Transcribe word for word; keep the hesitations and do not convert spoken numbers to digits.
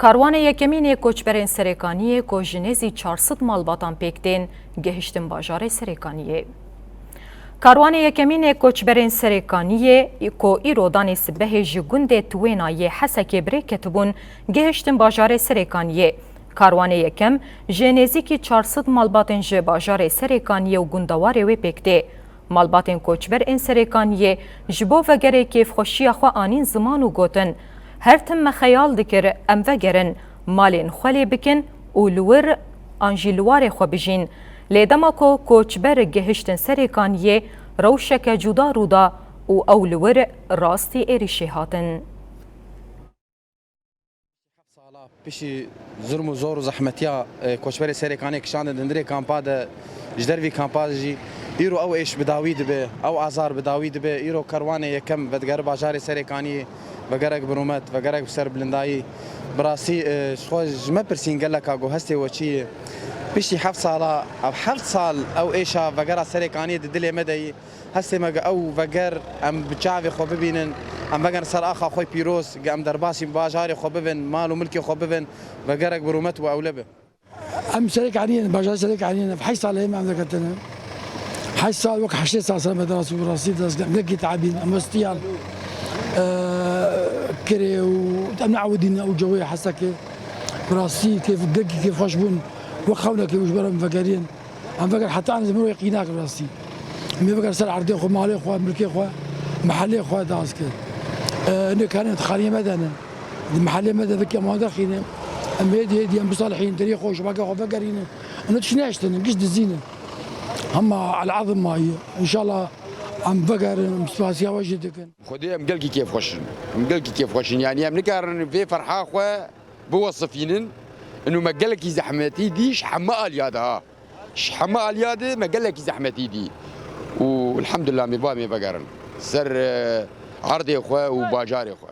Karwanê yekemîn ê koçberên Serêkaniyê ku ji nêzî çar sed malbatan pêk tên, gihiştin bajarê Serêkaniyê. Karwanê yekemîn ê koçberên Serêkaniyê ku îro danê sibehê ji gundê Tiwêna yê Hesekê bi rê ketibûn, gihiştin bajarê Serêkaniyê. Karwanê yekem ji nêzîkî çar sed malbatên ji bajarê Serêkaniyê û gundewarê wê pêk tê. Malbatên koçber ên Serêkaniyê ji bo vegerê kêfxweşiya xwe anîn ziman û gotin, her tim me xeyal dikir em vegerin, malên xwe lê bikin û li wir an jî li warê xwe bijîn. Lê dema ku koçber gihiştin Serêkaniyê, rewşeke cuda rû da û ew li wir rastî êrîşê hatin. Sala piştî zilm û zor û zehmetiya, e, koçberê Serêkanê kişandin di hundirê kampa de, ji dervî kampa jî îro ew êş bi dawî dibe, ew azar bi dawî dibe. Îro kerwanê yekem vedigere bajarê Serêkaniyê, vegerek bi rûmet, vegerek bi serbilindayî. Bi rastî, e, ji xwe ji me pirsîn geleka ku hestê we çi ye? Piştî heft sala, ev heft sal ew êşa vegera Serêkaniyê di dilê me de yî. Hestê me ku ew veger em bi çavê xwe bibînin, em vegerin ser axa xwe pîroz, ku em derbasî bajarê xwe bibin, mal û milkê xwe bibin, vegerek bi rûmet û ewle be. Em Serêkaniyê ne, bajarê Serêkaniyê ne, heşt sal heye me em veketine. Heşt sal wek heştê sal ser me deras û rastî dest gelekî teabîn, em westiyan, e, kirê û em neewidîne û cewê Hesekê. Bi rastî kêf, gelkî kêfxweş bûn. Wek xewnekê û ji ber em vegeriyên. Em veger heta an ez mirov qî nakim rastî. Em ê veger ser erdê xwe, malê xwe, milkê xwe, mehelê xwe daz kir. Nê kanên di xaniyê me de ne. Di mehelê me de vekî em wan derxîne. Em hêdî hêdî em bisalihîn, derê xwe, şibake xwe vegerîne. Em ne tişt nehiştine, giş dizîne. Hema elazim mayî. Înşallah em vegerin, em spasiya we jî dikin. Xwedê em gelkî kêfxweş in. Em gelkî kêfxweş in. Yanî em nikarin vê ferha xwe biwesifînin. Ino me gelekî zehmetî dî ji heme aliya de ha. Ji heme aliya de me gelekî zehmetî dî. Û elhamdulillah em ê ba em ê vegerin ser, e, erdê xwe û bajarê xwe.